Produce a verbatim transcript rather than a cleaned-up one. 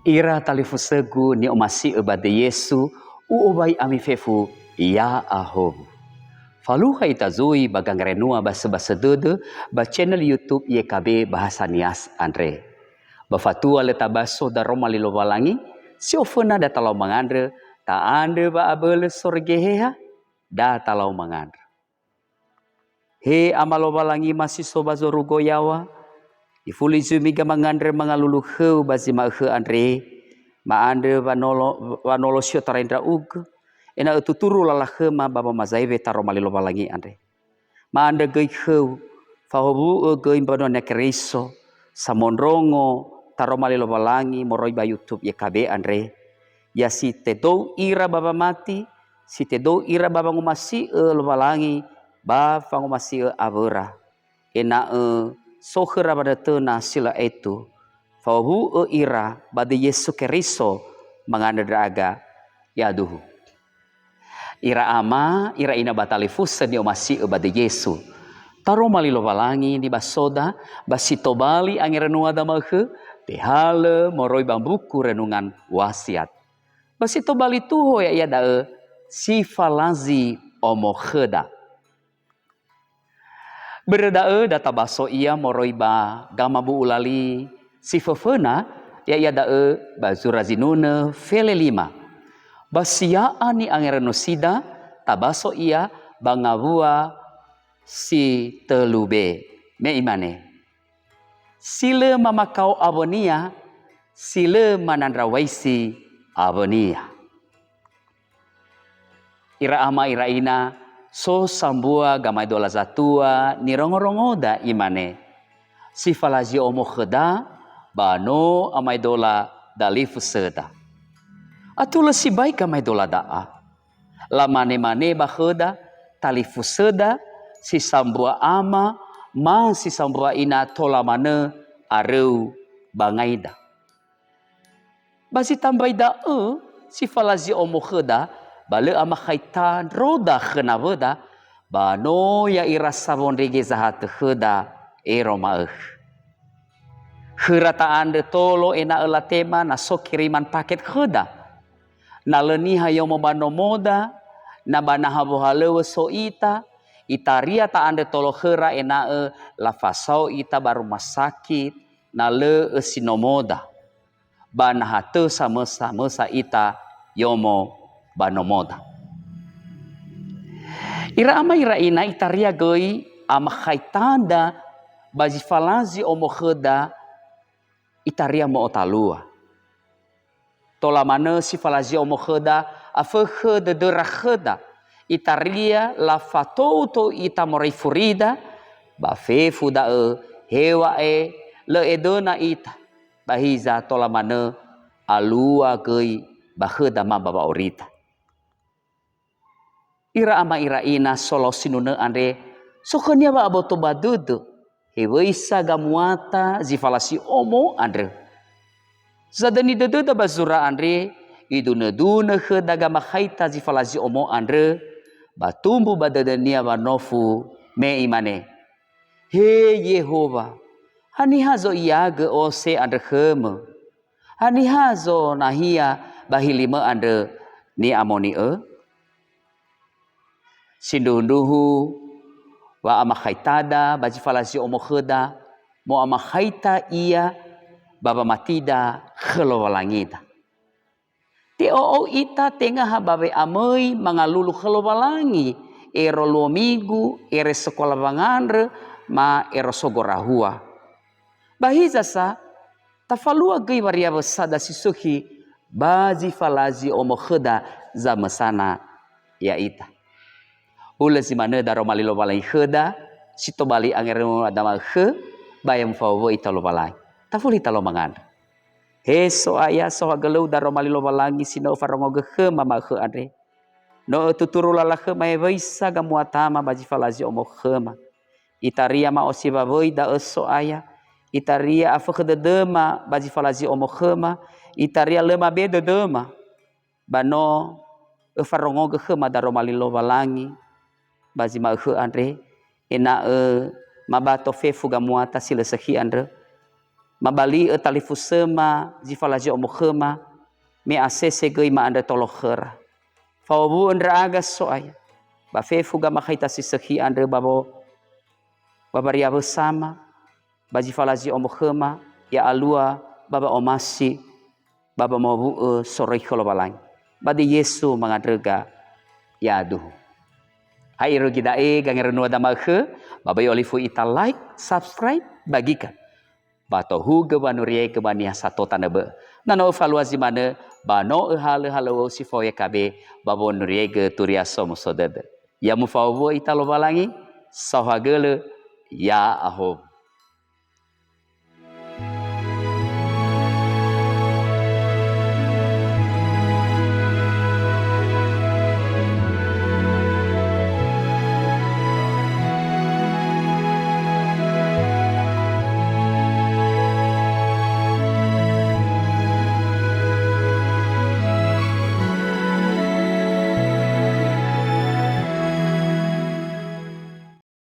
Ira talifusögu ni'omasi'ö ba döi Yesu, u'owai ami fefu, ya'ahowu. Falukha ita zui ba gangerenua basöbasö dödö ba channel YouTube Y K B Bahasa Nias andre. Ba fatua lö tabaso daroma li Lowalangi, si oföna da talau mangandrö, ta'andrö wa'abölö soroi Geheha, da talau mangandrö. He Ama Lowalangima si so ba zorugo yaŵa, ifuli zui miga mangandrö mangalulu khöu ba zi ma'ökhö andre, ma'andrö wanolo, wanolo si otarai ndra'ugö, ena'ö tuturu lala khöma ba wamazaewe taroma li Lowalangi andre. Ma'andrö göi khöu, fahowu'ö göi mbanua-Nia Keriso, samondrongo taroma li Lowalangi moroi ba YouTube Y K B andre, ya si tedou ira ba wamati, si tedou ira ba wangomasi'ö Lowalangi ba fangomasi'ö awöra, ena'ö so khöra wanötöna si lö aetu, fawu'ö ira ba döi Yesu Keriso mangandrö ndra'aga, yaduhu. Ira ama, ira ina ba talifusö ni'omasi'ö ba döi Yesu. Taroma li Lowalangi nibasoda, ba si tobali angerönua da ma'ökhö, tehalö moroi ba mbuku Renungan Wasiat. Ba si tobali tuho ya'ia da'ö si falazi omo khöda. Börö da'ö da tabaso ia moroi ba gamabu'u lali si föföna, ya'ia da'ö ba zura zinunö fele lima. Ba si ya'a ni'angerönusida, tabaso ia ba ngawua si tölu be. Me imane, "Si lö mamakao awönia, si lö manandra waisi awönia." Ira ama, ira ina, so sambua gamaedola zatua nirongorongoda, imane, "Si falazi omo khöda, ba no amaedola dalifusöda." Atulö sibai gamaedola da'a. Lamane-mane ba khöda, talifusöda, si sambua ama, ma si sambua ina tola manö aröu bangaida. Ba zi tambai da'ö, si falazi omo khöda, ba lö amakhaita ndroda khö nawöda, ba no ya'ira sawondrege zahatö khöda ero ma'ökhö. Khöra ta'andrö tolo ena'ö latema na so kiriman paket khöda. Na lö niha yomo ba nomoda, na ba naha wohalöŵö so ita, itaria ta'andrö tolo khöra ena'ö lafasao ita ba rumah sakit, na lö ösi nomoda. Ba na ha tö samösa-mösa ita yomo ba nomoda. Ira ama, ira ina, itaria göi amakhaitanda ba zi falazi omo khöda, itaria mo'otalua. Tola manö si falazi omo khöda, afökhö dödöra khöda. Itaria lafatou-tou ita moroi furida, ba fefu da'ö, heŵa'ae lö edöna ita. Ba hiza tola manö alua göi ba khöda ma ba wa'aurida. Ira ama, ira ina, solau sinunö andre, so khönia wa'aboto ba dödö hewöisa gamuata zi falazi omo andrö. Zadöni dödöda ba zura andre, idunö-dunö khöda gamakhaita zi falazi omo andrö, ba tumbu ba dödönia wanofu, me imane, "He Yehowa, haniha zo'iagö ose andrö khömö? Haniha zonahia ba hilimö andrö ni'amoni'ö?" Sindruhundruhu wa'amakhaitada ba zi falazi omo khöda, mo'amakhaita ia ba wamatida khö Lowalangida. Te'o'ou ita tenga ha ba we'amöi mangalulu khö Lowalangi, ero luo migu, ere sokola wangandrö, ma ero sogorahua. Ba hiza sa, tafalua göi wariawösada si sökhi ba zi falazi omo khöda zamösana ya'ita. Hulö zi manö daroma li Lowalangi khöda, si tobali angerönua da ma'ökhö, ba ya mufawöwö ita Lowalangi. Tafuli ita lau mangandrö. He So'aya, sohagölöu daroma li Lowalangi si no öfarongogö khöma ma'ökhö andre. No ötuturu lala khöma hewöisa gamuatama ba zi falazi omo khöma. Itaria ma'osiwawöi da'ö So'aya, itaria afökhö dödöma ba zi falazi omo khöma, itaria lö mabe dödöma. Ba no öfarongogö khöma daroma li Lowalangi ba zi ma'ökhö andre, ena'ö mabato fefu gamuata si lö sökhi andrö. Mabali'ö talifusöma zi falazi omo khöma, me asese göi ma'andrö tolo khöra. Fawowu'ö ndra'aga So'aya, ba fefu gamakhaita si sökhi andrö ba wo-, ba wariawösama, ba zi falazi omo khöma, ya'alua ba wa'omasi, ba wamowu'ö soroi khö Lowalangi. Ba döi Yesu mangandröga ya'aduhu. Ha irugi da'e gangerönua dama'ökhö, ba böi olifu ita like, subscribe, bagikan. Ba tohugö wanuriaigö ba niha sato tanö bö'ö. Na no öfalua zi manö, ba no öhalö halöŵöu si fao Y K B, ba wonuriaigö Turia Somuso Dödö. Ya mufawowu'ö ita Lowalangi, saohagölö, ya'ahowu.